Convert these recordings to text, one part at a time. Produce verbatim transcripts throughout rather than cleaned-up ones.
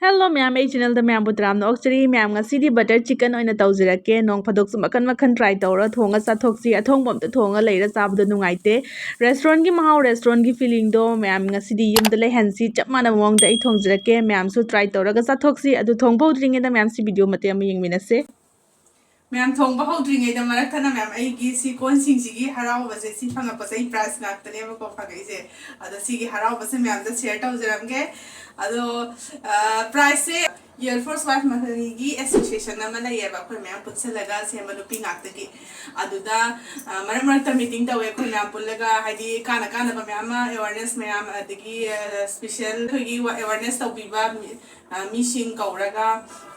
Hello ꯃꯌꯥꯝ, ꯑꯩ channelꯗ ꯃꯌꯥꯝꯕꯨ ꯇꯔꯥꯝꯅ ꯑꯣꯛꯆꯔꯤ꯫ ꯃꯌꯥꯝ, ꯉꯁꯤꯗꯤ butter chicken ꯑꯣꯏꯅ ꯇꯧꯖꯔꯛꯀꯦ꯫ ꯅꯣꯡ ꯐꯥꯗꯣꯛꯁꯨ ꯃꯈꯟ ꯃꯈꯟ try ꯇꯧꯔ ꯊꯣꯡꯉ ꯆꯥꯊꯣꯛꯁꯤ꯫ ꯑꯊꯣꯡꯕ ꯑꯝꯇ ꯊꯣꯡꯉ ꯂꯩꯔ ꯆꯥꯕꯗꯣ ꯅꯨꯡꯉꯥꯏꯇꯦ꯫ Restaurantꯀꯤ ꯃꯍꯥꯎ, restaurantꯀꯤ feelingꯗꯣ ꯃꯌꯥꯝ ꯉꯁꯤꯗꯤ ꯌꯨꯝꯗ ꯂꯩꯍꯟꯁꯤ꯫ ꯆꯞ ꯃꯥꯟꯅꯕ ꯃꯑꯣꯡꯗ ꯑꯩ ꯊꯣꯡꯖꯔꯛꯀꯦ꯫ ꯃꯌꯥꯝꯁꯨ try ꯇꯧꯔꯒ ꯆꯥꯊꯣꯛꯁꯤ꯫ ꯑꯗꯨ ꯊꯣꯡꯕ ꯍꯧꯗ꯭ꯔꯤꯉꯩꯗ ꯃꯌꯥꯝ ꯁꯤ video ꯃꯇꯦꯛ ꯑꯃ ꯌꯦꯡꯃꯤꯟꯅꯁꯦ꯫ ꯃꯌꯥꯝ, ꯊꯣꯡꯕ ꯍꯧꯗ꯭ꯔꯤꯉꯩꯗ ꯃꯔꯛ ꯊꯠꯅ ꯃꯌꯥꯝ, ꯑꯩꯒꯤ ꯁꯤ ꯀꯣꯟꯁꯤꯡꯁꯤꯒꯤ ꯍꯔꯥꯎꯕꯁꯦ, ꯁꯤ ꯐꯪꯉꯛꯄꯁꯦ ꯑꯩ prize ꯉꯥꯛꯇꯅꯦꯕꯀꯣ ꯐꯪꯉꯛꯏꯁꯦ꯫ ꯑꯗꯣ ꯁꯤꯒꯤ ꯍꯔꯥꯎꯕꯁꯦ ꯃꯌꯥꯝꯗ share ꯇꯧꯖꯔꯝꯒꯦ꯫ ꯑꯗꯣ, ꯑ, prizeꯁꯦ Air Force Wife ꯃꯈꯜꯒꯤ association ꯑꯃ ꯂꯩꯌꯦꯕ, ꯑꯩꯈꯣꯏ ꯃꯌꯥꯝ ꯄꯨꯟꯁꯤꯜꯂꯒ ꯁꯦꯝꯕ ꯅꯨꯄꯤ ꯉꯥꯛꯇꯒꯤ꯫ ꯑꯗꯨꯗ, ꯑ, ꯃꯔꯛ ꯃꯔꯛꯇ meeting ꯇꯧꯋꯦ ꯑꯩꯈꯣꯏ ꯃꯌꯥꯝ ꯄꯨꯜꯂꯒ, ꯍꯥꯏꯗꯤ ꯀꯥꯟꯅ ꯀꯥꯟꯅꯕ ꯃꯌꯥꯝ ꯑꯃ, awareness ꯃꯌꯥꯝ, ꯑꯗꯒꯤ, ꯑ, special ꯑꯩꯈꯣꯏꯒꯤ ꯋꯥ-, awareness ꯇꯧꯕꯤꯕ ꯃꯤ-, ꯑ, ꯃꯤꯁꯤꯡ ꯀꯧꯔꯒ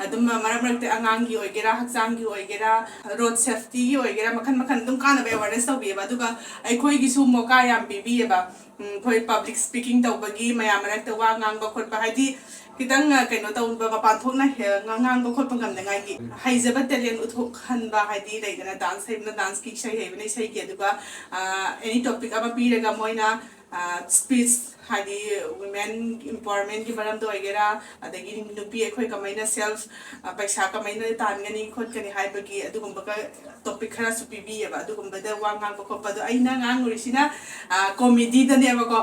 ꯑꯗꯨꯝ ꯃꯔꯛ ꯃꯔꯛꯇ ꯑꯉꯥꯡꯒꯤ ꯑꯣꯏꯒꯦꯔꯥ, ꯍꯛꯆꯥꯡꯒꯤ ꯑꯣꯏꯒꯦꯔꯥ, road safetyꯒꯤ ꯑꯣꯏꯒꯦꯔꯥ, ꯃꯈꯜ ꯃꯈꯜ ꯑꯗꯨꯝ ꯀꯥꯟꯅꯕ awareness ꯇꯧꯕꯤꯑꯕ꯫ ꯑꯗꯨꯒ ꯑꯩꯈꯣꯏꯒꯤꯁꯨ ꯃꯣꯀꯥ ꯌꯥꯝ ꯄꯤꯕꯤꯑꯕ꯫ ꯎꯝ, ꯑꯩꯈꯣꯏ public speaking ꯇꯧꯕꯒꯤ, ꯃꯌꯥꯝ ꯃꯔꯛꯇ ꯋꯥ ꯉꯥꯡꯕ ꯈꯣꯠꯄ, ꯍꯥꯏꯗꯤ ꯈꯤꯇꯪ, ꯑ, ꯀꯩꯅꯣ ꯇꯧꯕ, ꯃꯄꯥꯟ ꯊꯣꯛꯅ ꯍꯦ-, ꯉꯥ-, ꯉꯥꯡꯕ ꯈꯣꯠꯄ ꯉꯝꯅꯉꯥꯏꯒꯤ ꯍꯩꯖꯕ talent ꯎꯠꯊꯣꯛꯍꯟꯕ, ꯍꯥꯏꯗꯤ ꯂꯩꯗꯅ, dance ꯍꯩꯕꯅ danceꯀꯤ, ꯏꯁꯩ ꯍꯩꯕꯅ ꯏꯁꯩꯒꯤ, ꯑꯗꯨꯒ, ꯑ, any topic ꯑꯃ ꯄꯤꯔꯒ ꯃꯣꯏꯅ, ꯑ, speech, ꯍꯥꯏꯗꯤ women empowermentꯀꯤ ꯃꯔꯝꯗ ꯑꯣꯏꯒꯦꯔꯥ, ꯑꯗꯒꯤ ꯅꯨꯄꯤ ꯑꯩꯈꯣꯏ ꯀꯃꯥꯏꯅ self, ꯑ, ꯄꯩꯁꯥ ꯀꯃꯥꯏꯅ ꯇꯥꯟꯒꯅꯤ ꯈꯣꯠꯀꯅꯤ ꯍꯥꯏꯕꯒꯤ ꯑꯗꯨꯒꯨꯝꯕꯒ topic ꯈꯔꯁꯨ ꯄꯤꯕꯤꯌꯦꯕ꯫ ꯑꯗꯨꯒꯨꯝꯕꯗ ꯋꯥ ꯉꯥꯡꯕ ꯈꯣꯠꯄ, ꯑꯗꯣ ꯑꯩꯅ ꯉꯥꯡꯉꯨꯔꯤꯁꯤꯅ, ꯑ, comedyꯗꯅꯦꯕꯀꯣ꯫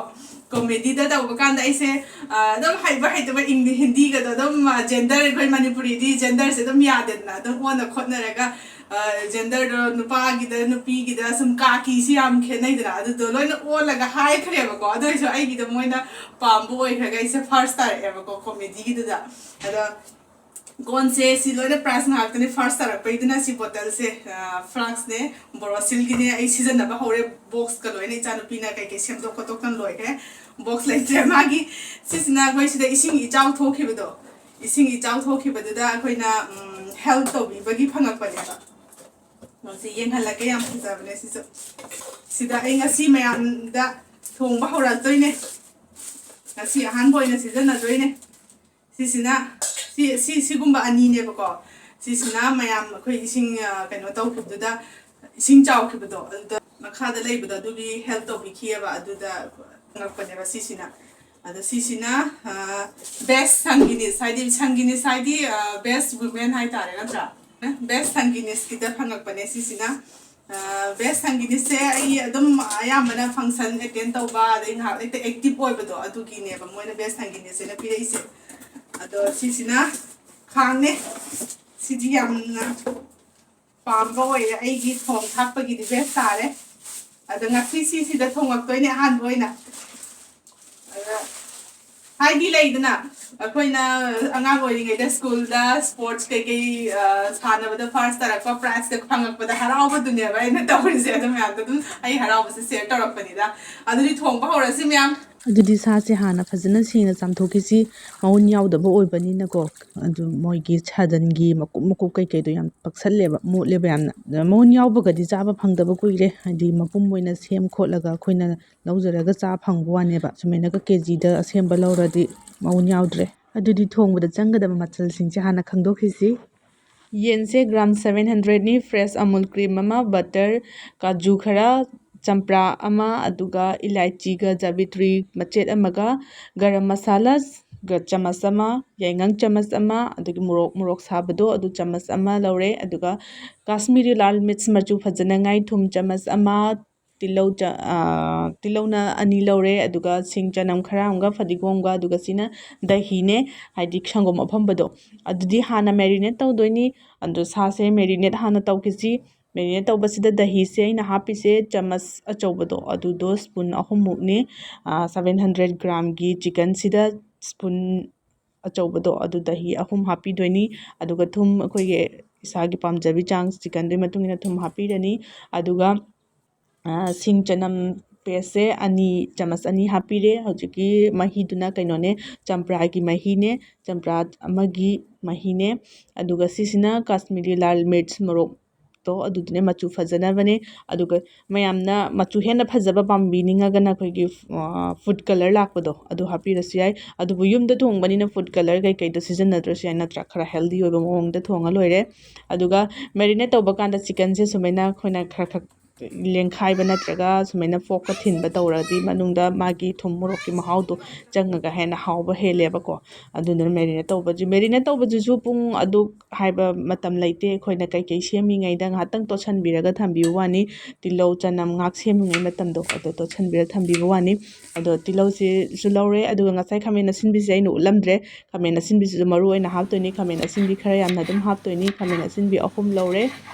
Comedyꯗ ꯇꯧꯕ ꯀꯥꯟꯗ ꯑꯩꯁꯦ, ꯑ, ꯑꯗꯨꯝ ꯍꯩꯕ ꯍꯩꯇꯕ ꯏꯪꯂꯤ-, ꯍꯤꯟꯗꯤꯒꯗꯣ ꯑꯗꯨꯝ, ꯑ, gender, ꯑꯩꯈꯣꯏ ꯃꯅꯤꯄꯨꯔꯤꯗꯤ genderꯁꯦ ꯑꯗꯨꯝ ꯌꯥꯗꯦꯗꯅ, ꯑꯗꯨꯝ ꯑꯣꯟꯅ ꯈꯣꯠꯅꯔꯒ, ꯑ, genderꯗꯣ ꯅꯨꯄꯥꯒꯤꯗ ꯅꯨꯄꯤꯒꯤꯗ ꯁꯨꯝ ꯀꯥꯀꯤꯁꯤ ꯌꯥꯝ ꯈꯦꯠꯅꯩꯗꯅ, ꯑꯗꯨꯗꯣ ꯂꯣꯏꯅ ꯑꯣꯜꯂꯒ ꯍꯥꯏꯈ꯭ꯔꯦꯕꯀꯣ꯫ ꯑꯗꯨ ꯑꯣꯏꯔꯁꯨ ꯑꯩꯒꯤꯗ ꯃꯣꯏꯅ ꯄꯥꯝꯕ ꯑꯣꯏꯈ꯭ꯔꯒ ꯑꯩꯁꯦ first ꯇꯥꯔꯛꯑꯦꯕꯀꯣ comedyꯒꯤꯗꯨꯗ꯫ ꯑꯗꯣ ꯀꯣꯟꯁꯦ ꯁꯤ ꯂꯣꯏꯅ prize ꯉꯥꯛꯇꯅꯦ꯫ First ꯇꯥꯔꯛꯄꯩꯗꯨꯅ ꯁꯤ bottleꯁꯦ, ꯑ, flaskꯅꯦ, Borosilꯒꯤꯅꯦ꯫ ꯑꯩ ꯁꯤꯖꯤꯟꯅꯕ ꯍꯧꯔꯦ꯫ Boxꯀ ꯂꯣꯏꯅ ꯏꯆꯥꯅꯨꯄꯤꯅ ꯀꯩꯀꯩ ꯁꯦꯝꯗꯣꯛ ꯈꯣꯠꯇꯣꯛꯇꯅ ꯂꯣꯏꯈ꯭ꯔꯦ꯫ Box ꯂꯩꯇ꯭ꯔꯦ ꯃꯥꯒꯤ꯫ ꯁꯤꯁꯤꯅ ꯑꯩꯈꯣꯏ ꯁꯤꯗ ꯏꯁꯤꯡ ꯏꯆꯥꯎ ꯊꯣꯛꯈꯤꯕꯗꯣ, ꯏꯁꯤꯡ ꯏꯆꯥꯎ ꯊꯣꯛꯈꯤꯕꯗꯨꯗ ꯑꯩꯈꯣꯏꯅ, ꯎꯝ, help ꯇꯧꯕꯤꯕꯒꯤ ꯐꯪꯉꯛꯄꯅꯦꯕ꯫ ꯃꯁꯤ ꯌꯦꯡꯍꯜꯂꯛꯀꯦ, ꯌꯥꯝ ꯐꯖꯕꯅꯦ ꯁꯤꯁꯨ꯫ ꯁꯤꯗ ꯑꯩ ꯉꯁꯤ ꯃꯌꯥꯝꯗ ꯊꯣꯡꯕ ꯍꯧꯔꯛꯇꯣꯏꯅꯦ꯫ ꯉꯁꯤ ꯑꯍꯥꯟꯕ ꯑꯣꯏꯅ ꯁꯤꯖꯤꯟꯅꯗꯣꯏꯅꯦ꯫ ꯁꯤꯁꯤꯅ, ꯁꯤ, ꯁꯤ, ꯁꯤꯒꯨꯝꯕ ꯑꯅꯤꯅꯦꯕꯀꯣ꯫ ꯁꯤꯁꯤꯅ ꯃꯌꯥꯝ ꯑꯩꯈꯣꯏ ꯏꯁꯤꯡ, ꯑ, ꯀꯩꯅꯣ ꯇꯧꯈꯤꯕꯗꯨꯗ, ꯏꯁꯤꯡ ꯆꯥꯎꯈꯤꯕꯗꯣ, ꯑꯗꯨꯗ ꯃꯈꯥꯗ ꯂꯩꯕꯗꯣ ꯑꯗꯨꯒꯤ help ꯇꯧꯕꯤꯈꯤꯑꯕ, ꯑꯗꯨꯗ ꯐꯪꯉꯛꯄꯅꯦꯕ ꯁꯤꯁꯤꯅ꯫ ꯑꯗꯣ ꯁꯤꯁꯤꯅ ꯕꯦꯁ ꯁꯪꯒꯤꯅꯤꯁ, ꯍꯥꯏꯗꯤ ꯁꯪꯒꯤꯅꯤꯁ ꯍꯥꯏꯗꯤ ꯕꯦꯁ ꯋꯨꯃꯦꯟ ꯍꯥꯏꯇꯥꯔꯦ, ꯅꯠꯇ꯭ꯔꯥ? ꯕꯦꯁ ꯁꯪꯒꯤꯅꯤꯁꯀꯤꯗ ꯐꯪꯉꯛꯄꯅꯦ ꯁꯤꯁꯤꯅ꯫ ꯕꯦꯁ ꯁꯪꯒꯤꯅꯤꯁꯁꯦ ꯑꯩ ꯑꯗꯨꯝ ꯑꯌꯥꯝꯕꯅ ꯐꯪꯁꯟ ꯑꯦꯇꯦꯟ ꯇꯧꯕ, ꯑꯗꯩ ꯉꯥꯏꯍꯥꯛ ꯂꯩꯇ ꯑꯦꯛꯇꯤꯞ ꯑꯣꯏꯕꯗꯣ, ꯑꯗꯨꯒꯤꯅꯦꯕ ꯃꯣꯏꯅ ꯕꯦꯁ ꯁꯪꯒꯤꯅꯤꯁꯁꯤꯅ ꯄꯤꯔꯛꯏꯁꯦ꯫ ꯑꯗꯣ ꯁꯤꯁꯤꯅ ꯈꯥꯡꯅꯦ꯫ ꯁꯤꯗꯤ ꯌꯥꯝꯅ ꯄꯥꯝꯕ ꯑꯣꯏꯔꯦ, ꯑꯩꯒꯤ ꯊꯣꯡ ꯊꯥꯛꯄꯒꯤꯗꯤ ꯕꯦꯁ ꯇꯥꯔꯦ꯫ ꯑꯗꯣ ꯉꯁꯤ ꯁꯤꯁꯤꯗ ꯊꯣꯡꯉꯛꯇꯣꯏꯅꯦ ꯑꯍꯥꯟꯕ ꯑꯣꯏꯅ꯫ ꯑꯗ ꯍꯥꯏꯗꯤ ꯂꯩꯗꯅ, ꯑꯩꯈꯣꯏꯅ ꯑꯉꯥꯡ ꯑꯣꯏꯔꯤꯉꯩꯗ ꯁ꯭ꯀꯨꯜꯗ ꯁ꯭ꯄꯣꯔꯠꯁ ꯀꯩꯀꯩ, ꯑ, ꯁꯥꯟꯅꯕꯗ ꯐꯥꯔꯁ ꯇꯥꯔꯛꯄ, ꯄ꯭ꯔꯥꯏꯖꯀ ꯐꯪꯉꯛꯄꯗ ꯍꯔꯥꯎꯕꯗꯨꯅꯦꯕ ꯑꯩꯅ ꯇꯧꯔꯤꯁꯦ꯫ ꯑꯗꯨ ꯃꯌꯥꯝꯗꯣ ꯑꯗꯨꯝ ꯑꯩ ꯍꯔꯥꯎꯕꯁꯦ ꯁꯤꯌꯔ ꯇꯧꯔꯛꯄꯅꯤꯗ꯫ ꯑꯗꯨꯗꯤ ꯊꯣꯡꯕ ꯍꯧꯔꯁꯤ ꯃꯌꯥꯝ꯫ ꯑꯗꯨꯗꯤ ꯁꯥꯁꯦ ꯍꯥꯟꯅ ꯐꯖꯅ ꯁꯦꯡꯅ ꯆꯥꯝꯊꯣꯛꯈꯤꯁꯤ, ꯃꯎꯟ ꯌꯥꯎꯗꯕ ꯑꯣꯏꯕꯅꯤꯅꯀꯣ꯫ ꯑꯗꯨ ꯃꯣꯏꯒꯤ ꯁꯥꯗꯟꯒꯤ ꯃꯀꯨꯞ ꯃꯀꯨꯞ ꯀꯩꯀꯩꯗꯣ ꯌꯥꯝ ꯄꯛꯁꯜꯂꯦꯕ, ꯃꯣꯠꯂꯦꯕ ꯌꯥꯝꯅ꯫ ꯑꯗ ꯃꯎꯟ ꯌꯥꯎꯕꯒꯗꯤ ꯆꯥꯕ ꯐꯪꯗꯕ ꯀꯨꯏꯔꯦ, ꯍꯥꯏꯗꯤ ꯃꯄꯨꯝ ꯑꯣꯏꯅ ꯁꯦꯝ ꯈꯣꯠꯂꯒ ꯑꯩꯈꯣꯏꯅ ꯂꯧꯖꯔꯒ ꯆꯥ ꯐꯪꯕ ꯋꯥꯅꯦꯕ꯫ ꯁꯨꯃꯥꯏꯅꯒ ꯀꯦ ꯖꯤꯗ ꯑꯁꯦꯝꯕ ꯂꯧꯔꯗꯤ ꯃꯎꯟ ꯌꯥꯎꯗ꯭ꯔꯦ꯫ ꯑꯗꯨꯗꯤ ꯊꯣꯡꯕꯗ ꯆꯪꯒꯗꯕ ꯃꯆꯜꯁꯤꯡꯁꯦ ꯍꯥꯟꯅ ꯈꯪꯗꯣꯛꯈꯤꯁꯤ꯫ ꯌꯦꯟꯁꯦ ꯒ꯭ꯔꯥꯝ ꯁꯚꯦꯟ ꯍꯟꯗ꯭ꯔꯦꯠꯅꯤ, ꯐ꯭ꯔꯦꯁ ꯑꯃꯨꯜ ꯀ꯭ꯔꯤꯝ ꯑꯃ, ꯕꯇꯔ, ꯀꯥꯖꯨ ꯈꯔ, ꯆꯝꯄ꯭ꯔꯥ ꯑꯃ, ꯑꯗꯨꯒ ꯏꯂꯥꯏꯆꯤꯒ ꯖꯥꯕꯤꯇ꯭ꯔꯤ ꯃꯆꯦꯠ ꯑꯃꯒ, ꯒꯔꯝ ꯃꯁꯥꯂꯥ ꯒ ꯆꯃꯁ ꯑꯃ, ꯌꯥꯏꯉꯪ ꯆꯃꯁ ꯑꯃ, ꯑꯗꯒꯤ ꯃꯣꯔꯣꯛ, ꯃꯣꯔꯣꯛ ꯁꯥꯕꯗꯣ ꯑꯗꯨ ꯆꯃꯁ ꯑꯃ ꯂꯧꯔꯦ, ꯑꯗꯨꯒ ꯀꯥꯁꯃꯤꯔꯤ ꯂꯥꯜ ꯃꯤꯔꯆ ꯃꯆꯨ ꯐꯖꯅꯉꯥꯏ ꯊꯨꯝ ꯆꯃꯁ ꯑꯃ, ꯇꯤꯜꯍꯧ ꯆ-, ꯑ, ꯇꯤꯜꯍꯧꯅ ꯑꯅꯤ ꯂꯧꯔꯦ, ꯑꯗꯨꯒ ꯁꯤꯡ ꯆꯅꯝ ꯈꯔ ꯑꯃꯒ ꯐꯗꯤꯒꯣꯝꯒ, ꯑꯗꯨꯒ ꯁꯤꯅ ꯗꯍꯤꯅꯦ, ꯍꯥꯏꯗꯤ ꯁꯪꯒꯣꯝ ꯑꯐꯝꯕꯗꯣ꯫ ꯑꯗꯨꯗꯤ ꯍꯥꯟꯅ ꯃꯦꯔꯤꯅꯦꯠ ꯇꯧꯗꯣꯏꯅꯤ꯫ ꯑꯗꯣ ꯁꯥꯁꯦ ꯃꯦꯔꯤꯅꯦꯠ ꯍꯥꯟꯅ ꯇꯧꯈꯤꯁꯤ꯫ ꯃꯦꯔꯤꯅꯦꯠ ꯇꯧꯕꯁꯤꯗ ꯗꯍꯤꯁꯦ ꯑꯩꯅ ꯍꯥꯞꯄꯤꯁꯦ ꯆꯃꯁ ꯑꯆꯧꯕꯗꯣ ꯑꯗꯨꯗꯣ ꯁ꯭ꯄꯨꯟ ꯑꯍꯨꯝꯃꯨꯛꯅꯤ꯫ ꯁꯚꯦꯟ ꯍꯟꯗ꯭ꯔꯦꯠ ꯒ꯭ꯔꯥꯝꯒꯤ ꯆꯤꯀꯟꯁꯤꯗ ꯁ꯭ꯄꯨꯟ ꯑꯆꯧꯕꯗꯣ ꯑꯗꯨ ꯗꯍꯤ ꯑꯍꯨꯝ ꯍꯥꯞꯄꯤꯗꯣꯏꯅꯤ꯫ ꯑꯗꯨꯒ ꯊꯨꯝ ꯑꯩꯈꯣꯏꯒꯤ ꯏꯁꯥꯒꯤ ꯄꯥꯝꯖꯕꯤ ꯆꯥꯡ ꯆꯤꯀꯟꯗꯨꯒꯤ ꯃꯇꯨꯡ ꯏꯟꯅ ꯊꯨꯝ ꯍꯥꯞꯄꯤꯔꯅꯤ꯫ ꯑꯗꯨꯒ, ꯑ, ꯁꯤꯡ ꯆꯅꯝ ꯄꯦꯁꯁꯦ ꯑꯅꯤ, ꯆꯃꯁ ꯑꯅꯤ ꯍꯥꯞꯄꯤꯔꯦ꯫ ꯍꯧꯖꯤꯛꯀꯤ ꯃꯍꯤꯗꯨꯅ ꯀꯩꯅꯣꯅꯦ, ꯆꯝꯄ꯭ꯔꯥꯒꯤ ꯃꯍꯤꯅꯦ, ꯆꯝꯄ꯭ꯔꯥ ꯑꯃꯒꯤ ꯃꯍꯤꯅꯦ꯫ ꯑꯗꯨꯒ ꯁꯤꯁꯤꯅ ꯀꯥꯁꯃꯤꯔꯤ ꯂꯥꯜ ꯃꯤꯔꯆ ꯃꯣꯔꯣꯛꯇꯣ ꯑꯗꯨꯗꯨꯅꯦ, ꯃꯆꯨ ꯐꯖꯅꯕꯅꯦ꯫ ꯑꯗꯨꯒ ꯃꯌꯥꯝꯅ ꯃꯆꯨ ꯍꯦꯟꯅ ꯐꯖꯕ ꯄꯥꯝꯕꯤꯅꯤꯡꯉꯒꯅ ꯑꯩꯈꯣꯏꯒꯤ, ꯑ, ꯐꯨꯗ ꯀꯂꯔ ꯂꯥꯛꯄꯗꯣ ꯑꯗꯨ ꯍꯥꯞꯄꯤꯔꯁꯨ ꯌꯥꯏ꯫ ꯑꯗꯨꯕꯨ ꯌꯨꯝꯗ ꯊꯣꯡꯕꯅꯤꯅ ꯐꯨꯗ ꯀꯂꯔ ꯀꯩꯀꯩꯗꯣ ꯁꯤꯖꯤꯟꯅꯗ꯭ꯔꯁꯨ ꯌꯥꯏ, ꯅꯠꯇ꯭ꯔꯥ? ꯈꯔ ꯍꯦꯜꯗꯤ ꯑꯣꯏꯕ ꯃꯑꯣꯡꯗ ꯊꯣꯡꯉ ꯂꯣꯏꯔꯦ꯫ ꯑꯗꯨꯒ ꯃꯦꯔꯤꯅꯦꯠ ꯇꯧꯕ ꯀꯥꯟꯗ ꯆꯤꯀꯟꯁꯦ ꯁꯨꯃꯥꯏꯅ ꯑꯩꯈꯣꯏꯅ ꯈꯔ ꯈꯔ ꯂꯦꯡꯈꯥꯏꯕ ꯅꯠꯇ꯭ꯔꯒ ꯁꯨꯃꯥꯏꯅ ꯐꯣꯔꯛꯀ ꯊꯤꯟꯕ ꯇꯧꯔꯗꯤ ꯃꯅꯨꯡꯗ ꯃꯥꯒꯤ ꯊꯨꯝ ꯃꯣꯔꯣꯛꯀꯤ ꯃꯍꯥꯎꯗꯣ ꯆꯪꯉꯒ ꯍꯦꯟꯅ ꯍꯥꯎꯕ ꯍꯦꯜꯂꯦꯕꯀꯣ꯫ ꯑꯗꯨꯗꯨꯅ ꯃꯦꯔꯤꯅꯦꯠ ꯇꯧꯕꯁꯤ, ꯃꯦꯔꯤꯅꯦꯠ ꯇꯧꯕꯁꯤꯁꯨ ꯄꯨꯡ ꯑꯗꯨꯛ ꯍꯥꯏꯕ ꯃꯇꯝ ꯂꯩꯇꯦ꯫ ꯑꯩꯈꯣꯏꯅ ꯀꯩꯀꯩ ꯁꯦꯝꯃꯤꯉꯩꯗ ꯉꯥꯏꯍꯥꯛꯇꯪ ꯇꯣꯠꯁꯟꯕꯤꯔꯒ ꯊꯝꯕꯤꯕ ꯋꯥꯅꯤ꯫ ꯇꯤꯜꯍꯧ, ꯆꯅꯝ ꯉꯥꯏꯍꯥꯛ ꯁꯦꯝꯃꯤꯉꯩ ꯃꯇꯝꯗꯣ ꯑꯗꯣ ꯇꯣꯠꯁꯟꯕꯤꯔ ꯊꯝꯕꯤꯕ ꯋꯥꯅꯤ꯫ ꯑꯗꯣ ꯇꯤꯜꯍꯧꯁꯤꯁꯨ ꯂꯧꯔꯦ, ꯑꯗꯨꯒ ꯉꯁꯥꯏ ꯈꯥꯃꯦꯟ ꯑꯁꯤꯟꯕꯤꯁꯦ ꯑꯩꯅ ꯎꯠꯂꯝꯗ꯭ꯔꯦ꯫ ꯈꯥꯃꯦꯟ ꯑꯁꯤꯟꯕꯤꯁꯤꯁꯨ ꯃꯔꯨ ꯑꯣꯏꯅ ꯍꯥꯞꯇꯣꯏꯅꯤ꯫ ꯈꯥꯃꯦꯟ ꯑꯁꯤꯟꯕꯤ ꯈꯔ ꯌꯥꯝꯅ ꯑꯗꯨꯝ ꯍꯥꯞꯇꯣꯏꯅꯤ꯫ ꯈꯥꯃꯦꯟ ꯑꯁꯤꯟꯕꯤ ꯑꯍꯨꯝ ꯂꯧꯔꯦ꯫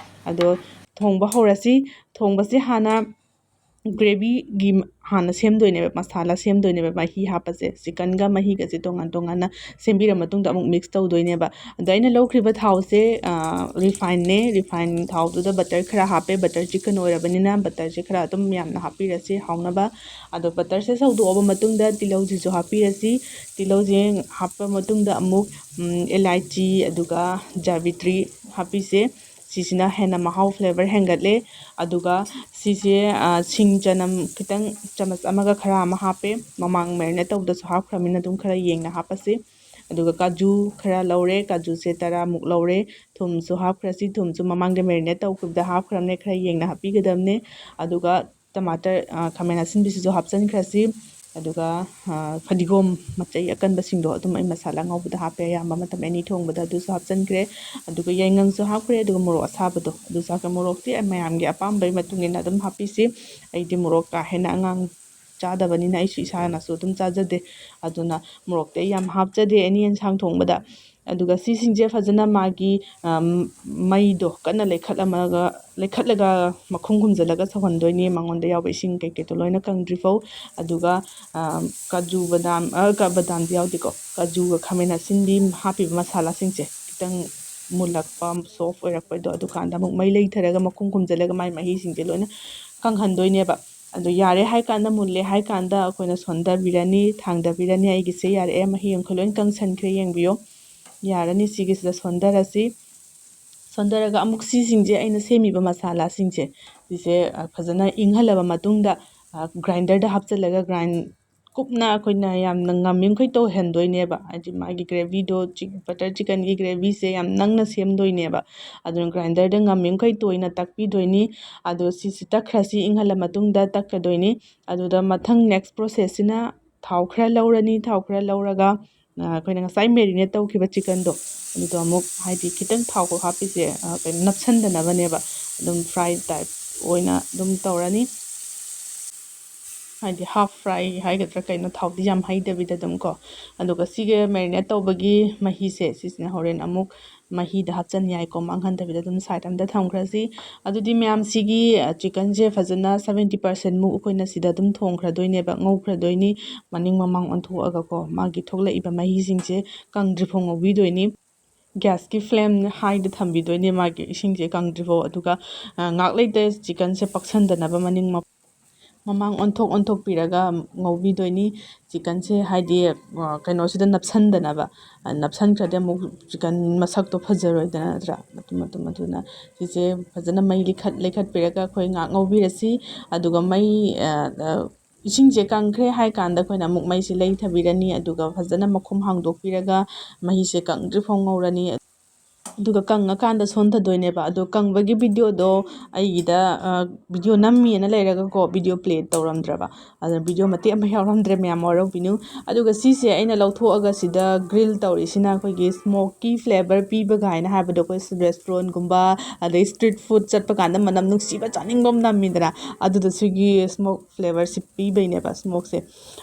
ꯑꯗꯣ ꯊꯣꯡꯕ ꯍꯧꯔꯁꯤ꯫ ꯊꯣꯡꯕꯁꯦ ꯍꯥꯟꯅ ꯒ꯭ꯔꯦꯚꯤꯒꯤ ꯍꯥꯟꯅ ꯁꯦꯝꯗꯣꯏꯅꯦꯕ, ꯃꯁꯥꯂꯥ ꯁꯦꯝꯗꯣꯏꯅꯦꯕ꯫ ꯃꯍꯤ ꯍꯥꯞꯄꯁꯦ, ꯆꯤꯛꯀꯟꯒ ꯃꯍꯤꯒꯁꯦ ꯇꯣꯉꯥꯟ ꯇꯣꯉꯥꯟꯅ ꯁꯦꯝꯕꯤꯔ ꯃꯇꯨꯡꯗ ꯑꯃꯨꯛ ꯃꯤꯛꯁ ꯇꯧꯗꯣꯏꯅꯦꯕ꯫ ꯑꯗꯣ ꯑꯩꯅ ꯂꯧꯈ꯭ꯔꯤꯕ ꯊꯥꯎꯁꯦ ꯔꯤꯐꯥꯏꯟꯅꯦ꯫ ꯔꯤꯐꯥꯏꯟ ꯊꯥꯎꯗꯨꯗ ꯕꯇꯔ ꯈꯔ ꯍꯥꯞꯄꯦ꯫ ꯕꯇꯔ ꯆꯤꯛꯀꯟ ꯑꯣꯏꯔꯕꯅꯤꯅ ꯕꯇꯔꯁꯦ ꯈꯔ ꯑꯗꯨꯝ ꯌꯥꯝꯅ ꯍꯥꯞꯄꯤꯔꯁꯤ ꯍꯥꯎꯅꯕ꯫ ꯑꯗꯣ ꯕꯇꯔꯁꯦ ꯁꯧꯗꯣꯛꯑꯕ ꯃꯇꯨꯡꯗ ꯇꯤꯜꯍꯧꯁꯤꯁꯨ ꯍꯥꯞꯄꯤꯔꯁꯤ꯫ ꯇꯤꯜꯍꯧꯁꯦ ꯍꯥꯞꯄ ꯃꯇꯨꯡꯗ ꯑꯃꯨꯛ ꯎꯝ, ꯏꯂꯥꯏꯆꯤ ꯑꯗꯨꯒ ꯖꯥꯕꯤꯇ꯭ꯔꯤ ꯍꯥꯞꯄꯤꯁꯦ꯫ ꯁꯤꯁꯤꯅ ꯍꯦꯟꯅ ꯃꯍꯥꯎ, ꯐ꯭ꯂꯦꯕꯔ ꯍꯦꯟꯒꯠꯂꯦ꯫ ꯑꯗꯨꯒ ꯁꯤꯁꯦ ꯁꯤꯡ ꯆꯅꯝ ꯈꯤꯇꯪ ꯆꯥꯃꯁ ꯑꯃꯒ ꯈꯔ ꯑꯃ ꯍꯥꯞꯄꯦ꯫ ꯃꯃꯥꯡ ꯃꯦꯔꯤꯅꯦꯠ ꯇꯧꯕꯗꯁꯨ ꯍꯥꯞꯈ꯭ꯔꯕꯅꯤꯅ ꯑꯗꯨꯝ ꯈꯔ ꯌꯦꯡꯅ ꯍꯥꯞꯄꯁꯤ꯫ ꯑꯗꯨꯒ ꯀꯥꯖꯨ ꯈꯔ ꯂꯧꯔꯦ, ꯀꯥꯖꯨꯁꯦ ꯇꯔꯥꯃꯨꯛ ꯂꯧꯔꯦ꯫ ꯊꯨꯝꯁꯨ ꯍꯥꯞꯈ꯭ꯔꯁꯤ꯫ ꯊꯨꯝꯁꯨ ꯃꯃꯥꯡꯗ ꯃꯦꯔꯤꯅꯦꯠ ꯇꯧꯈꯤꯕꯗ ꯍꯥꯞꯈ꯭ꯔꯕꯅꯦ, ꯈꯔ ꯌꯦꯡꯅ ꯍꯥꯞꯄꯤꯒꯗꯕꯅꯦ꯫ ꯑꯗꯨꯒ ꯇꯃꯥꯇꯔ, ꯈꯥꯃꯦꯟ ꯑꯁꯤꯟꯕꯤꯁꯤꯁꯨ ꯍꯥꯞꯆꯤꯟꯈ꯭ꯔꯁꯤ꯫ ꯑꯗꯨꯒ ꯐꯗꯤꯒꯣꯝ ꯃꯆꯩ ꯑꯀꯟꯕꯁꯤꯡꯗꯣ ꯑꯗꯨꯝ ꯑꯩ ꯃꯁꯥꯂꯥ ꯉꯧꯕꯗ ꯍꯥꯞꯄꯦ, ꯑꯌꯥꯝꯕ ꯃꯇꯝ ꯑꯦꯅꯤ ꯊꯣꯡꯕꯗ ꯑꯗꯨꯁꯨ ꯍꯥꯞꯆꯤꯟꯈ꯭ꯔꯦ꯫ ꯑꯗꯨꯒ ꯌꯥꯏꯉꯪꯁꯨ ꯍꯥꯞꯈ꯭ꯔꯦ, ꯑꯗꯨꯒ ꯃꯣꯔꯣꯛ ꯑꯁꯥꯕꯗꯣ ꯑꯗꯨꯁꯨ ꯍꯥꯞꯈ꯭ꯔꯦ꯫ ꯃꯣꯔꯣꯛꯇꯤ ꯃꯌꯥꯝꯒꯤ ꯑꯄꯥꯝꯕꯒꯤ ꯃꯇꯨꯡ ꯏꯟꯅ ꯑꯗꯨꯝ ꯍꯥꯞꯄꯤꯁꯤ꯫ ꯑꯩꯗꯤ ꯃꯣꯔꯣꯛ ꯀꯥ ꯍꯦꯟꯅ ꯑꯉꯥꯡ ꯆꯥꯗꯕꯅꯤꯅ ꯑꯩꯁꯨ ꯏꯁꯥꯅꯁꯨ ꯑꯗꯨꯝ ꯆꯥꯖꯗꯦ꯫ ꯑꯗꯨꯅ ꯃꯣꯔꯣꯛꯇꯤ ꯑꯩ ꯌꯥꯝ ꯍꯥꯞꯆꯗꯦ ꯑꯦꯅꯤ ꯑꯦꯟꯁꯥꯡ ꯊꯣꯡꯕꯗ꯫ ꯑꯗꯨꯒ ꯁꯤꯁꯤꯡꯁꯦ ꯐꯖꯅ ꯃꯥꯒꯤ ꯃꯩꯗꯣ ꯀꯟꯅ ꯂꯩꯈꯠꯂꯝꯃꯒ, ꯂꯩꯈꯠꯂꯒ ꯃꯈꯨꯝ ꯈꯨꯝꯖꯤꯜꯂꯒ ꯁꯧꯍꯟꯗꯣꯏꯅꯦ, ꯃꯉꯣꯟꯗ ꯌꯥꯎꯕ ꯏꯁꯤꯡ ꯀꯩꯀꯩꯗꯣ ꯂꯣꯏꯅ ꯀꯪꯗ꯭ꯔꯤꯐꯥꯎ꯫ ꯑꯗꯨꯒ ꯀꯥꯖꯨ ꯕꯗꯥꯝ, ꯕꯗꯥꯝꯗꯤ ꯌꯥꯎꯗꯦꯀꯣ, ꯀꯥꯖꯨꯒ ꯈꯥꯃꯦꯟ ꯑꯁꯤꯟꯕꯤ ꯍꯥꯞꯄꯤꯕ ꯃꯁꯥꯂꯥꯁꯤꯡꯁꯦ ꯈꯤꯇꯪ ꯃꯨꯜꯂꯛꯄ, ꯁꯣꯐ ꯑꯣꯏꯔꯛꯄꯩꯗꯣ, ꯑꯗꯨꯀꯥꯟꯗ ꯑꯃꯨꯛ ꯃꯩ ꯂꯩꯊꯔꯒ ꯃꯈꯨꯝ ꯈꯨꯝꯖꯤꯜꯂꯒ ꯃꯥꯏ ꯃꯍꯤꯁꯤꯡꯁꯦ ꯂꯣꯏꯅ ꯀꯪꯍꯟꯗꯣꯏꯅꯦꯕ꯫ ꯑꯗꯣ ꯌꯥꯔꯦ ꯍꯥꯏ ꯀꯥꯟꯗ, ꯃꯨꯜꯂꯦ ꯍꯥꯏ ꯀꯥꯟꯗ ꯑꯩꯈꯣꯏꯅ ꯁꯣꯟꯊꯕꯤꯔꯅꯤ, ꯊꯥꯡꯗꯕꯤꯔꯅꯤ꯫ ꯑꯩꯒꯤꯁꯦ ꯌꯥꯔꯛꯑꯦ, ꯃꯍꯤ ꯑꯃꯈꯛ ꯂꯣꯏ ꯀꯪꯁꯟꯈ꯭ꯔꯦ, ꯌꯦꯡꯕꯤꯌꯣ꯫ ꯌꯥꯔꯅꯤ꯫ ꯁꯤꯒꯤꯁꯤꯗ ꯁꯣꯟꯊꯔꯁꯤ꯫ ꯁꯣꯟꯊꯔꯒ ꯑꯃꯨꯛ ꯁꯤꯁꯤꯡꯁꯦ, ꯑꯩꯅ ꯁꯦꯝꯃꯤꯕ ꯃꯁꯥꯂꯥꯁꯤꯡꯁꯦ, ꯁꯤꯁꯦ ꯐꯖꯅ ꯏꯪꯍꯜꯂꯕ ꯃꯇꯨꯡꯗ ꯒ꯭ꯔꯥꯏꯟꯗꯔꯗ ꯍꯥꯞꯆꯤꯜꯂꯒ ꯒ꯭ꯔꯥꯏꯟ ꯀꯨꯞꯅ ꯑꯩꯈꯣꯏꯅ ꯌꯥꯝꯅ ꯉꯝꯃꯤꯃꯈꯩ ꯇꯣꯏꯍꯟꯗꯣꯏꯅꯦꯕ꯫ ꯍꯥꯏꯗꯤ ꯃꯥꯒꯤ ꯒ꯭ꯔꯦꯚꯤꯗꯣ, ꯆꯤꯛ-, ꯕꯇꯔ ꯆꯤꯛꯀꯟꯒꯤ ꯒ꯭ꯔꯦꯚꯤꯁꯦ ꯌꯥꯝ ꯅꯪꯅ ꯁꯦꯝꯗꯣꯏꯅꯦꯕ꯫ ꯑꯗꯨꯅ ꯒ꯭ꯔꯥꯏꯟꯗꯔꯗ ꯉꯝꯃꯤꯃꯈꯩ ꯇꯣꯏꯅ ꯇꯛꯄꯤꯗꯣꯏꯅꯤ꯫ ꯑꯗꯣ ꯁꯤꯁꯤ ꯇꯛꯈ꯭ꯔꯁꯤ, ꯏꯪꯍꯜꯂ ꯃꯇꯨꯡꯗ ꯇꯛꯀꯗꯣꯏꯅꯤ꯫ ꯑꯗꯨꯗ ꯃꯊꯪ next processꯁꯤꯅ ꯊꯥꯎ ꯈꯔ ꯂꯧꯔꯅꯤ꯫ ꯊꯥꯎ ꯈꯔ ꯂꯧꯔꯒ, ꯑ, ꯑꯩꯈꯣꯏꯅ ꯉꯁꯥꯏ marinate ꯇꯧꯈꯤꯕ ꯆꯤꯛꯀꯟꯗꯣ, ꯑꯗꯨꯗꯣ ꯑꯃꯨꯛ, ꯍꯥꯏꯗꯤ, ꯈꯤꯇꯪ ꯊꯥꯎ ꯈꯛ ꯍꯥꯞꯄꯤꯁꯦ, ꯑ, ꯀꯩꯅꯣ, ꯅꯞꯁꯟꯗꯅꯕꯅꯦꯕ꯫ ꯑꯗꯨꯝ fry type ꯑꯣꯏꯅ ꯑꯗꯨꯝ ꯇꯧꯔꯅꯤ꯫ ꯍꯥꯏꯗꯤ half fry ꯍꯥꯏꯒꯗ꯭ꯔꯥ ꯀꯩꯅꯣ, ꯊꯥꯎꯗꯤ ꯌꯥꯝ ꯍꯩꯗꯕꯤꯗ ꯑꯗꯨꯝ ꯀꯣ꯫ ꯑꯗꯨꯒ ꯁꯤꯒꯤ marinate ꯇꯧꯕꯒꯤ ꯃꯍꯤꯁꯦ, ꯁꯤꯁꯤꯅ ꯍꯣꯔꯦꯟ ꯑꯃꯨꯛ ꯃꯍꯤꯗ ꯍꯥꯞꯆꯟ ꯌꯥꯏꯀꯣ, ꯃꯥꯡꯍꯟꯗꯕꯤꯗ ꯑꯗꯨꯝ side ꯑꯝꯗ ꯊꯝꯈ꯭ꯔꯁꯤ꯫ ꯑꯗꯨꯗꯤ ꯃꯌꯥꯝꯁꯤꯒꯤ, ꯑ, ꯆꯤꯛꯀꯟꯁꯦ ꯐꯖꯅ seventy percent ꯃꯨꯛ ꯑꯩꯈꯣꯏꯅ ꯁꯤꯗ ꯑꯗꯨꯝ ꯊꯣꯡꯈ꯭ꯔꯗꯣꯏꯅꯦꯕ, ꯉꯧꯈ꯭ꯔꯗꯣꯏꯅꯤ꯫ ꯃꯅꯤꯡ ꯃꯃꯥꯡ ꯑꯣꯟꯊꯣꯛꯑꯒꯀꯣ, ꯃꯥꯒꯤ ꯊꯣꯛꯂꯛꯏꯕ ꯃꯍꯤꯁꯤꯡꯁꯦ ꯀꯪꯗ꯭ꯔꯤꯐꯥꯎ ꯉꯧꯕꯤꯗꯣꯏꯅꯤ꯫ ꯒ꯭ꯌꯥꯁꯀꯤ flame highꯗ ꯊꯝꯕꯤꯗꯣꯏꯅꯦ, ꯃꯥꯒꯤ ꯏꯁꯤꯡꯁꯦ ꯀꯪꯗ꯭ꯔꯤꯐꯥꯎ꯫ ꯑꯗꯨꯒ, ꯑ, ꯉꯥꯏꯍꯥꯛ ꯂꯩꯇ ꯆꯤꯛꯀꯟꯁꯦ ꯄꯛꯁꯟꯗꯅꯕ ꯃꯅꯤꯡ ꯃ-, ꯃꯃꯥꯡ ꯑꯣꯟꯊꯣꯛ ꯑꯣꯟꯊꯣꯛꯄꯤꯔꯒ ꯉꯧꯕꯤꯗꯣꯏꯅꯤ꯫ ꯆꯤꯛꯀꯟꯁꯦ ꯍꯥꯏꯗꯤ, ꯑ, ꯀꯩꯅꯣꯁꯤꯗ ꯅꯞꯁꯟꯗꯅꯕ꯫ ꯑ, ꯅꯞꯁꯟꯈ꯭ꯔꯗꯤ ꯑꯃꯨꯛ ꯆꯤꯛꯀꯟ ꯃꯁꯛꯇꯣ ꯐꯖꯔꯣꯏꯗꯅ, ꯅꯠꯇ꯭ꯔꯥ? ꯃꯇꯨꯝ ꯃꯇꯨꯝ꯫ ꯑꯗꯨꯅ ꯁꯤꯁꯦ ꯐꯖꯅ ꯃꯩ ꯂꯩꯈꯠ-, ꯂꯩꯈꯠꯄꯤꯔꯒ ꯑꯩꯈꯣꯏ ꯉꯥꯏꯍꯥꯛ ꯉꯧꯕꯤꯔꯁꯤ꯫ ꯑꯗꯨꯒ ꯃꯩ, ꯑ, ꯑ, ꯏꯁꯤꯡꯁꯦ ꯀꯪꯈ꯭ꯔꯦ ꯍꯥꯏ ꯀꯥꯟꯗ ꯑꯩꯈꯣꯏꯅ ꯑꯃꯨꯛ ꯃꯩꯁꯦ ꯂꯩꯊꯕꯤꯔꯅꯤ꯫ ꯑꯗꯨꯒ ꯐꯖꯅ ꯃꯈꯨꯝ ꯍꯥꯡꯗꯣꯛꯄꯤꯔꯒ ꯃꯍꯤꯁꯦ ꯀꯪꯗ꯭ꯔꯤꯐꯥꯎ ꯉꯧꯔꯅꯤ꯫ ꯑꯗꯨꯒ ꯀꯪꯉꯀꯥꯟꯗ ꯁꯣꯟꯊꯗꯣꯏꯅꯦꯕ꯫ ꯑꯗꯣ ꯀꯪꯕꯒꯤ videoꯗꯣ ꯑꯩꯒꯤꯗ, ꯑ, video ꯅꯝꯃꯤꯅ ꯂꯩꯔꯒꯀꯣ, video play ꯇꯧꯔꯝꯗ꯭ꯔꯕ꯫ ꯑꯗꯨꯅ video ꯃꯇꯦꯛ ꯑꯃ ꯌꯥꯎꯔꯝꯗ꯭ꯔꯦ, ꯃꯌꯥꯝ ꯋꯥꯔꯧꯕꯤꯅꯨ꯫ ꯑꯗꯨꯒ ꯁꯤꯁꯦ ꯑꯩꯅ ꯂꯧꯊꯣꯛꯑꯒ ꯁꯤꯗ grill ꯇꯧꯔꯤꯁꯤꯅ ꯑꯩꯈꯣꯏꯒꯤ smoky flavour ꯄꯤꯕ ꯀꯥꯏꯅ ꯍꯥꯏꯕꯗꯣ, ꯑꯩꯈꯣꯏ restaurantꯒꯨꯝꯕ ꯑꯗꯩ street food ꯆꯠꯄ ꯀꯥꯟꯗ ꯃꯅꯝ ꯅꯨꯡꯁꯤꯕ ꯆꯥꯅꯤꯡꯕ ꯑꯃ ꯅꯝꯃꯤꯗꯅ, ꯑꯗꯨꯗ ꯁꯤꯒꯤ smoke flavourꯁꯤ ꯄꯤꯕꯩꯅꯦꯕ, smokeꯁꯦ꯫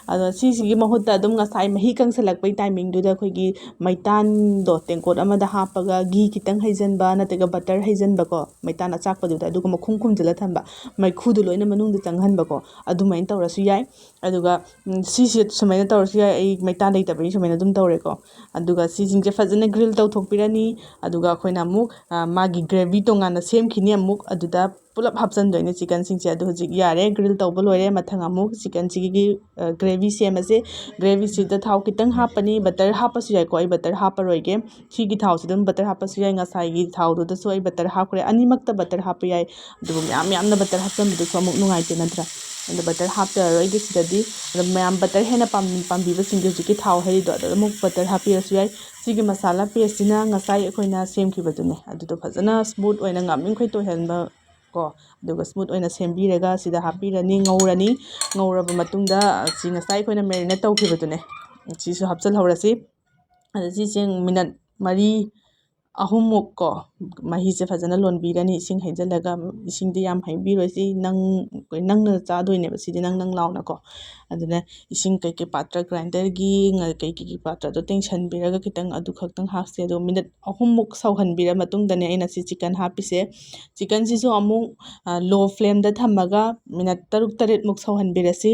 ꯑꯗꯣ ꯁꯤꯁꯤꯒꯤ ꯃꯍꯨꯠꯇ ꯑꯗꯨꯝ ꯉꯁꯥꯏ ꯃꯍꯤ ꯀꯪꯁꯜꯂꯛꯄꯩ timingꯗꯨꯗ ꯑꯩꯈꯣꯏꯒꯤ ꯃꯩꯇꯥꯟꯗꯣ ꯇꯦꯡꯀꯣꯠ ꯑꯃꯗ ꯍꯥꯞꯄꯒ ꯘꯤ ꯈꯤꯇꯪ ꯍꯩꯖꯤꯟꯕ ꯅꯠꯇ꯭ꯔꯒ butter ꯍꯩꯖꯤꯟꯕꯀꯣ, ꯃꯩꯇꯥꯟ ꯑꯆꯥꯛꯄꯗꯨꯗ, ꯑꯗꯨꯒ ꯃꯈꯨꯝ ꯈꯨꯝꯖꯤꯜꯂ ꯊꯝꯕ, ꯃꯩꯈꯨꯗꯣ ꯂꯣꯏꯅ ꯃꯅꯨꯡꯗ ꯆꯪꯍꯟꯕꯀꯣ, ꯑꯗꯨꯃꯥꯏꯅ ꯇꯧꯔꯁꯨ ꯌꯥꯏ꯫ ꯑꯗꯨꯒ, ꯎꯝ, ꯁꯤꯁꯦ ꯁꯨꯃꯥꯏꯅ ꯇꯧꯔꯁꯨ ꯌꯥꯏ, ꯑꯩ ꯃꯩꯇꯥꯟ ꯂꯩꯇꯕꯒꯤ ꯁꯨꯃꯥꯏꯅ ꯑꯗꯨꯝ ꯇꯧꯔꯦꯀꯣ꯫ ꯑꯗꯨꯒ ꯁꯤꯁꯤꯡꯁꯦ ꯐꯖꯅ grill ꯇꯧꯊꯣꯛꯄꯤꯔꯅꯤ꯫ ꯑꯗꯨꯒ ꯑꯩꯈꯣꯏꯅ ꯑꯃꯨꯛ, ꯑ, ꯃꯥꯒꯤ gravy ꯇꯣꯉꯥꯟꯅ ꯁꯦꯝꯈꯤꯅꯤ ꯑꯃꯨꯛ, ꯑꯗꯨꯗ ꯄꯨꯂꯞ ꯍꯥꯞꯆꯤꯟꯗꯣꯏꯅꯦ chickenꯁꯤꯡꯁꯦ꯫ ꯑꯗꯨ ꯍꯧꯖꯤꯛ ꯌꯥꯔꯦ, grill ꯇꯧꯕ ꯂꯣꯏꯔꯦ꯫ ꯃꯊꯪ ꯑꯃꯨꯛ chickenꯁꯤꯒꯤ, ꯑ, gravy ꯁꯦꯝꯃꯁꯦ꯫ Gravyꯁꯤꯗ ꯊꯥꯎ ꯈꯤꯇꯪ ꯍꯥꯞꯄꯅꯤ, butter ꯍꯥꯞꯄꯁꯨ ꯌꯥꯏꯀꯣ, ꯑꯩ butter ꯍꯥꯞꯄꯔꯣꯏꯒꯦ꯫ ꯁꯤꯒꯤ ꯊꯥꯎꯁꯤꯗ ꯑꯗꯨꯝ butter ꯍꯥꯞꯄꯁꯨ ꯌꯥꯏ, ꯉꯁꯥꯏꯒꯤ ꯊꯥꯎꯗꯨꯗꯁꯨ ꯑꯩ butter ꯍꯥꯞꯈ꯭ꯔꯦ꯫ ꯑꯅꯤꯃꯛꯇ butter ꯍꯥꯞꯄ ꯌꯥꯏ, ꯑꯗꯨꯕꯨ ꯃꯌꯥꯝ ꯌꯥꯝꯅ butter ꯍꯥꯞꯆꯤꯟꯕꯗꯨꯁꯨ ꯑꯃꯨꯛ ꯅꯨꯡꯉꯥꯏꯇꯦ, ꯅꯠꯇ꯭ꯔꯥ? ꯑꯗꯣ butter ꯍꯥꯞꯆꯔꯔꯣꯏꯒꯦ ꯁꯤꯗꯗꯤ꯫ ꯑꯗꯣ ꯃꯌꯥꯝ butter ꯍꯦꯟꯅ ꯄꯥꯝ-, ꯄꯥꯝꯕꯤꯕꯁꯤꯡꯗꯤ ꯍꯧꯖꯤꯛꯀꯤ ꯊꯥꯎ ꯍꯩꯔꯤꯗꯣ ꯑꯗꯨꯗ ꯑꯃꯨꯛ butter ꯍꯥꯞꯄꯤꯔꯁꯨ ꯌꯥꯏ꯫ ꯁꯤꯒꯤ ꯃꯁꯥꯂꯥ pasteꯁꯤꯅ ꯉꯁꯥꯏ ꯑꯩꯈꯣꯏꯅ ꯁꯦꯝꯈꯤꯕꯗꯨꯅꯦ, ꯑꯗꯨꯗꯣ ꯐꯖꯅ smooth ꯑꯣꯏꯅ ꯉꯝꯃꯤꯈꯩ ꯇꯣꯏꯍꯟꯕ ꯀꯣ, ꯑꯗꯨꯒ smooth ꯑꯣꯏꯅ ꯁꯦꯝꯕꯤꯔꯒ ꯁꯤꯗ ꯍꯥꯞꯄꯤꯔꯅꯤ, ꯉꯧꯔꯅꯤ꯫ ꯉꯧꯔꯕ ꯃꯇꯨꯡꯗ ꯁꯤ ꯉꯁꯥꯏ ꯑꯩꯈꯣꯏꯅ marinate ꯇꯧꯈꯤꯕꯗꯨꯅꯦ, ꯁꯤꯁꯨ ꯍꯥꯞꯆꯤꯜꯍꯧꯔꯁꯤ꯫ ꯑꯗ ꯁꯤꯁꯦ minute ꯃꯔꯤ, ꯑꯍꯨꯝꯃꯨꯛ ꯀꯣ, ꯃꯍꯤꯁꯦ ꯐꯖꯅ ꯂꯣꯟꯕꯤꯔꯅꯤ ꯏꯁꯤꯡ ꯍꯩꯖꯤꯜꯂꯒ꯫ ꯏꯁꯤꯡꯗꯤ ꯌꯥꯝ ꯍꯩꯕꯤꯔꯣꯏ, ꯁꯤ ꯅꯪ, ꯅꯪꯅ ꯆꯥꯗꯣꯏꯅꯦꯕ ꯁꯤꯗꯤ ꯅꯪ ꯅꯪ ꯂꯥꯎꯅꯀꯣ꯫ ꯑꯗꯨꯅ ꯏꯁꯤꯡ ꯀꯩꯀꯩ ꯄꯥꯇ꯭ꯔ, grinderꯒꯤ ꯉ-, ꯀꯩꯀꯩꯒꯤ ꯄꯥꯇ꯭ꯔꯗꯣ ꯇꯦꯡꯁꯟꯕꯤꯔꯒ ꯈꯤꯇꯪ ꯑꯗꯨ ꯈꯛꯇꯪ ꯍꯥꯞꯁꯦ꯫ ꯑꯗꯣ minute ꯑꯍꯨꯝꯃꯨꯛ ꯁꯧꯍꯟꯕꯤꯔ ꯃꯇꯨꯡꯗꯅꯦ ꯑꯩꯅ ꯁꯤ chicken ꯍꯥꯞꯄꯤꯁꯦ꯫ Chickenꯁꯤꯁꯨ ꯑꯃꯨꯛ, ꯑ, low flameꯗ ꯊꯝꯃꯒ minute ꯇꯔꯨꯛ ꯇꯔꯦꯠꯃꯨꯛ ꯁꯧꯍꯟꯕꯤꯔꯁꯤ꯫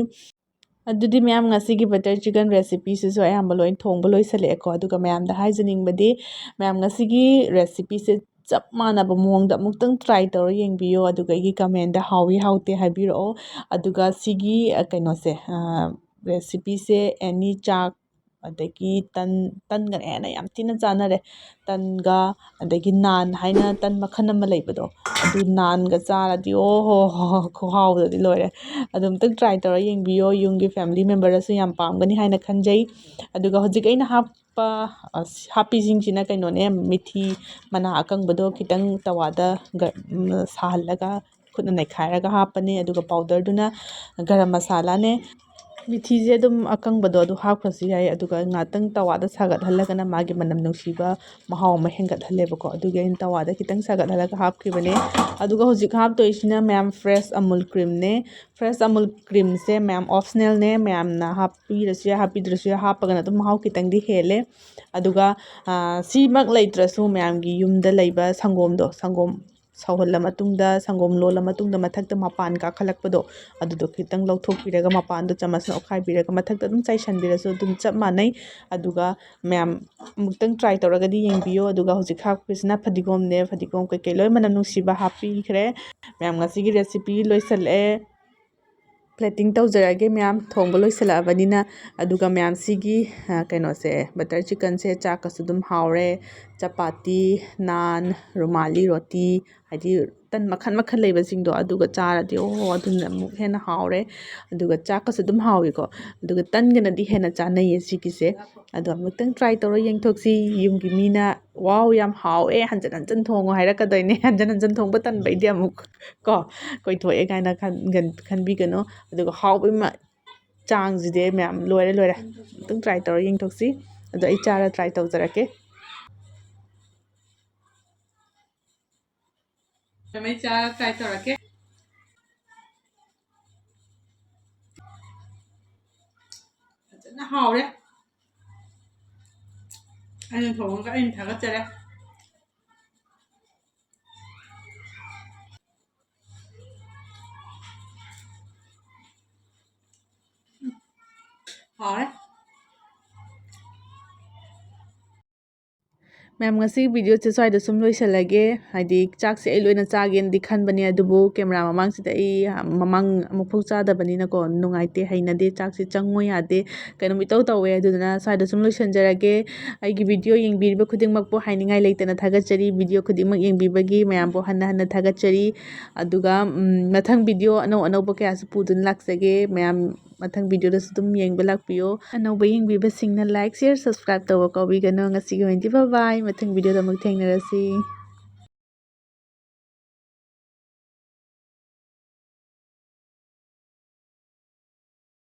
ꯑꯗꯨꯗꯤ ꯃꯌꯥꯝ, ꯉꯁꯤꯒꯤ butter chicken recipeꯁꯤꯁꯨ ꯑꯌꯥꯝꯕ ꯂꯣꯏ ꯊꯣꯡꯕ ꯂꯣꯏꯁꯤꯜꯂꯛꯑꯦꯀꯣ꯫ ꯑꯗꯨꯒ ꯃꯌꯥꯝꯗ ꯍꯥꯏꯖꯅꯤꯡꯕꯗꯤ, ꯃꯌꯥꯝ, ꯉꯁꯤꯒꯤ recipeꯁꯦ ꯆꯞ ꯃꯥꯟꯅꯕ ꯃꯑꯣꯡꯗ ꯑꯃꯨꯛꯇꯪ try ꯇꯧꯔ ꯌꯦꯡꯕꯤꯌꯣ, ꯑꯗꯨꯒ ꯑꯩꯒꯤ commentꯗ ꯍꯥꯎꯏ ꯍꯥꯎꯇꯦ ꯍꯥꯏꯕꯤꯔꯛꯑꯣ꯫ ꯑꯗꯨꯒ ꯁꯤꯒꯤ, ꯑ, ꯀꯩꯅꯣꯁꯦ, ꯑ, recipeꯁꯦ any ꯆꯥꯛ, ꯑꯗꯒꯤ ꯇꯟ, ꯇꯟꯒꯅ ꯍꯦꯟꯅ ꯌꯥꯝ ꯊꯤꯅ ꯆꯥꯅꯔꯦ꯫ ꯇꯟꯒ, ꯑꯗꯒꯤ ꯅꯥꯟ ꯍꯥꯏꯅ ꯇꯟ ꯃꯈꯜ ꯑꯃ ꯂꯩꯕꯗꯣ, ꯑꯗꯨ ꯅꯥꯟꯒ ꯆꯥꯔꯗꯤ, ꯑꯣ ꯍꯣ ꯍꯣ ꯍꯣ, ꯈꯨꯍꯥꯎꯗꯨꯗꯤ ꯂꯣꯏꯔꯦ꯫ ꯑꯗꯨ ꯑꯃꯨꯛꯇꯪ try ꯇꯧꯔ ꯌꯦꯡꯕꯤꯌꯣ, ꯌꯨꯝꯒꯤ family memberꯗꯁꯨ ꯌꯥꯝ ꯄꯥꯝꯒꯅꯤ ꯍꯥꯏꯅ ꯈꯟꯖꯩ꯫ ꯑꯗꯨꯒ ꯍꯧꯖꯤꯛ ꯑꯩꯅ ꯍꯥꯞꯄ, ꯑ, ꯍꯥꯞꯄꯤꯁꯤꯡꯁꯤꯅ ꯀꯩꯅꯣꯅꯦ, ꯃꯤꯊꯤ ꯃꯅꯥ ꯑꯀꯪꯕꯗꯣ ꯈꯤꯇꯪ ꯇꯋꯥꯗ ꯒ-, ꯎꯝ, ꯁꯥꯍꯜꯂꯒ ꯈꯨꯠꯅ ꯅꯩꯈꯥꯏꯔꯒ ꯍꯥꯞꯄꯅꯦ, ꯑꯗꯨꯒ powderꯗꯨꯅ ꯒꯔꯝ ꯃꯁꯥꯂꯥꯅꯦ꯫ ꯃꯤꯊꯤꯁꯦ ꯑꯗꯨꯝ ꯑꯀꯪꯕꯗꯣ ꯑꯗꯨ ꯍꯥꯞꯈ꯭ꯔꯁꯨ ꯌꯥꯏ, ꯑꯗꯨꯒ ꯉꯥꯛꯇꯪ ꯇꯋꯥꯗ ꯁꯥꯒꯠꯍꯜꯂꯒꯅ ꯃꯥꯒꯤ ꯃꯅꯝ ꯅꯨꯡꯁꯤꯕ ꯃꯍꯥꯎ ꯑꯃ ꯍꯦꯟꯒꯠꯍꯜꯂꯦꯕꯀꯣ꯫ ꯑꯗꯨꯒꯤ ꯑꯩꯅ ꯇꯋꯥꯗ ꯈꯤꯇꯪ ꯁꯥꯒꯠꯍꯜꯂꯒ ꯍꯥꯞꯈꯤꯕꯅꯦ꯫ ꯑꯗꯨꯒ ꯍꯧꯖꯤꯛ ꯍꯥꯞꯇꯣꯏꯁꯤꯅ ꯃꯌꯥꯝ fresh Amul creamꯅꯦ꯫ Fresh Amul creamꯁꯦ ꯃꯌꯥꯝ optionalꯅꯦ, ꯃꯌꯥꯝꯅ ꯍꯥꯞꯄꯤꯔꯁꯨ ꯌꯥꯏ, ꯍꯥꯞꯄꯤꯗ꯭ꯔꯁꯨ ꯌꯥꯏ, ꯍꯥꯞꯄꯒꯅ ꯑꯗꯨꯝ ꯃꯍꯥꯎ ꯈꯤꯇꯪꯗꯤ ꯍꯦꯜꯂꯦ꯫ ꯑꯗꯨꯒ, ꯑꯥ, ꯁꯤꯃꯛ ꯂꯩꯇ꯭ꯔꯁꯨ ꯃꯌꯥꯝꯒꯤ ꯌꯨꯝꯗ ꯂꯩꯕ ꯁꯪꯒꯣꯝꯗꯣ, ꯁꯪꯒꯣꯝ ꯁꯧꯍꯜꯂ ꯃꯇꯨꯡꯗ, ꯁꯪꯒꯣꯝ ꯂꯣꯜꯂ ꯃꯇꯨꯡꯗ ꯃꯊꯛꯇ ꯃꯄꯥꯟ ꯀꯥꯈꯠꯂꯛꯄꯗꯣ, ꯑꯗꯨꯗꯣ ꯈꯤꯇꯪ ꯂꯧꯊꯣꯛꯄꯤꯔꯒ, ꯃꯄꯥꯟꯗꯣ ꯆꯥꯃꯁꯅ ꯑꯣꯠꯈꯥꯏꯕꯤꯔꯒ ꯃꯊꯛꯇ ꯑꯗꯨꯝ ꯆꯥꯏꯁꯟꯕꯤꯔꯁꯨ ꯑꯗꯨꯝ ꯆꯞ ꯃꯥꯟꯅꯩ꯫ ꯑꯗꯨꯒ ꯃꯌꯥꯝ ꯑꯃꯨꯛꯇꯪ try ꯇꯧꯔꯒꯗꯤ ꯌꯦꯡꯕꯤꯌꯣ꯫ ꯑꯗꯨꯒ ꯍꯧꯖꯤꯛ ꯍꯥꯞꯄꯤꯁꯤꯅ ꯐꯗꯤꯒꯣꯝꯅꯦ꯫ ꯐꯗꯤꯒꯣꯝ ꯀꯩꯀꯩ ꯂꯣꯏ ꯃꯅꯝ ꯅꯨꯡꯁꯤꯕ ꯍꯥꯞꯄꯤꯈ꯭ꯔꯦ꯫ ꯃꯌꯥꯝ, ꯉꯁꯤꯒꯤ recipe ꯂꯣꯏꯁꯤꯜꯂꯛꯑꯦ꯫ Plating ꯇꯧꯖꯔꯛꯑꯒꯦ ꯃꯌꯥꯝ, ꯊꯣꯡꯕ ꯂꯣꯏꯁꯤꯜꯂꯛꯑꯕꯅꯤꯅ꯫ ꯑꯗꯨꯒ ꯃꯌꯥꯝ, ꯁꯤꯒꯤ, ꯑ, ꯀꯩꯅꯣꯁꯦ, butter chickenꯁꯦ ꯆꯥꯛꯀꯁꯨ ꯑꯗꯨꯝ ꯍꯥꯎꯔꯦ꯫ ꯆꯄꯥꯇꯤ, ꯅꯥꯟ, ꯔꯨꯃꯥꯂꯤ ꯔꯣꯇꯤ, ꯍꯥꯏꯗꯤ ꯇꯟ ꯃꯈꯜ ꯃꯈꯜ ꯂꯩꯕꯁꯤꯡꯗꯣ ꯑꯗꯨꯒ ꯆꯥꯔꯗꯤ ꯑꯣ ꯑꯗꯨꯅ ꯑꯃꯨꯛ ꯍꯦꯟꯅ ꯍꯥꯎꯔꯦ꯫ ꯑꯗꯨꯒ ꯆꯥꯛꯀꯁꯨ ꯑꯗꯨꯝ ꯍꯥꯎꯏꯀꯣ꯫ ꯑꯗꯨꯒ ꯇꯟꯒꯅꯗꯤ ꯍꯦꯟꯅ ꯆꯥꯅꯩꯌꯦ ꯁꯤꯒꯤꯁꯦ꯫ ꯑꯗꯣ ꯑꯃꯨꯛꯇꯪ ꯇ꯭ꯔꯥꯏ ꯇꯧꯔ ꯌꯦꯡꯊꯣꯛꯁꯤ꯫ ꯌꯨꯝꯒꯤ ꯃꯤꯅ "ꯋꯥꯎ, ꯌꯥꯝ ꯍꯥꯎꯋꯦ, ꯍꯟꯖꯟ ꯍꯟꯖꯟ ꯊꯣꯡꯉꯣ" ꯍꯥꯏꯔꯛꯀꯗꯣꯏꯅꯦ꯫ ꯍꯟꯖꯟ ꯍꯟꯖꯟ ꯊꯣꯡꯕ ꯇꯟꯕꯩꯗꯤ ꯑꯃꯨꯛ ꯀꯣ ꯀꯣꯏꯊꯣꯛꯑꯦ ꯀꯥꯏꯅ ꯈꯟ- ꯈꯟꯕꯤꯒꯅꯨ꯫ ꯑꯗꯨꯒ ꯍꯥꯎꯕꯩ ꯃ- ꯆꯥꯡꯁꯤꯗꯤ ꯃꯌꯥꯝ ꯂꯣꯏꯔꯦ ꯂꯣꯏꯔꯦ꯫ ꯑꯃꯨꯛꯇꯪ ꯇ꯭ꯔꯥꯏ ꯇꯧꯔ ꯌꯦꯡꯊꯣꯛꯁꯤ꯫ ꯑꯗꯣ ꯑꯩ ꯆꯥꯔ ꯇ꯭ꯔꯥꯏ ꯇꯧꯖꯔꯛꯀꯦ꯫ ꯃꯩ ꯆꯥꯔ ꯇ꯭ꯔꯥꯏ ꯇꯧꯔꯛꯀꯦ꯫ ꯐꯖꯅ ꯍꯥꯎꯔꯦ꯫ ꯑꯩꯅ ꯊꯣꯡꯉꯒ ꯑꯩꯅ ꯊꯥꯒꯠꯆꯔꯦ꯫ ꯍꯥꯎꯔꯦ꯫ ꯃꯌꯥꯝ, ꯉꯁꯤ ꯚꯤꯗꯤꯑꯣꯁꯦ ꯁ꯭ꯋꯥꯏꯗ ꯁꯨꯝ ꯂꯣꯏꯁꯤꯜꯂꯒꯦ꯫ ꯍꯥꯏꯗꯤ ꯆꯥꯛꯁꯦ ꯑꯩ ꯂꯣꯏꯅ ꯆꯥꯒꯦꯅꯗꯤ ꯈꯟꯕꯅꯦ, ꯑꯗꯨꯕꯨ ꯀꯦꯃꯦꯔꯥ ꯃꯃꯥꯡꯁꯤꯗ ꯑꯩ ꯃꯃꯥꯡ ꯑꯃꯨꯛꯐꯥꯎ ꯆꯥꯗꯕꯅꯤꯅꯀꯣ, ꯅꯨꯡꯉꯥꯏꯇꯦ, ꯍꯩꯅꯗꯦ, ꯆꯥꯛꯁꯦ ꯆꯪꯉꯣ ꯌꯥꯗꯦ, ꯀꯩꯅꯣꯝ ꯏꯇꯧ ꯇꯧꯋꯦ꯫ ꯑꯗꯨꯗꯨꯅ ꯁ꯭ꯋꯥꯏꯗ ꯁꯨꯝ ꯂꯣꯏꯁꯤꯟꯖꯔꯒꯦ꯫ ꯑꯩꯒꯤ ꯚꯤꯗꯤꯑꯣ ꯌꯦꯡꯕꯤꯔꯤꯕ ꯈꯨꯗꯤꯡꯃꯛꯄꯨ ꯍꯥꯏꯅꯤꯡꯉꯥꯏ ꯂꯩꯇꯅ ꯊꯥꯒꯠꯆꯔꯤ꯫ ꯚꯤꯗꯤꯑꯣ ꯈꯨꯗꯤꯡꯃꯛ ꯌꯦꯡꯕꯤꯕꯒꯤ ꯃꯌꯥꯝꯕꯨ ꯍꯟꯅ ꯍꯟꯅ ꯊꯥꯒꯠꯆꯔꯤ꯫ ꯑꯗꯨꯒ, ꯎꯝ, ꯃꯊꯪ ꯚꯤꯗꯤꯑꯣ ꯑꯅꯧ ꯑꯅꯧꯕ ꯀꯌꯥꯁꯨ ꯄꯨꯗꯨꯅ ꯂꯥꯛꯆꯒꯦ꯫ ꯃꯌꯥꯝ ꯃꯊꯪ ꯚꯤꯗꯤꯑꯣꯗꯁꯨ ꯑꯗꯨꯝ ꯌꯦꯡꯕ ꯂꯥꯛꯄꯤꯌꯣ꯫ ꯑꯅꯧꯕ ꯌꯦꯡꯕꯤꯕꯁꯤꯡꯅ like, share, subscribe ꯇꯧꯕ ꯀꯥꯎꯕꯤꯒꯅꯨ꯫ ꯉꯁꯤꯒꯤ ꯑꯣꯏꯅꯗꯤ bye bye꯫ ꯃꯊꯪ ꯚꯤꯗꯤꯑꯣꯗ ꯑꯃꯨꯛ ꯊꯦꯡꯅꯔꯁꯤ꯫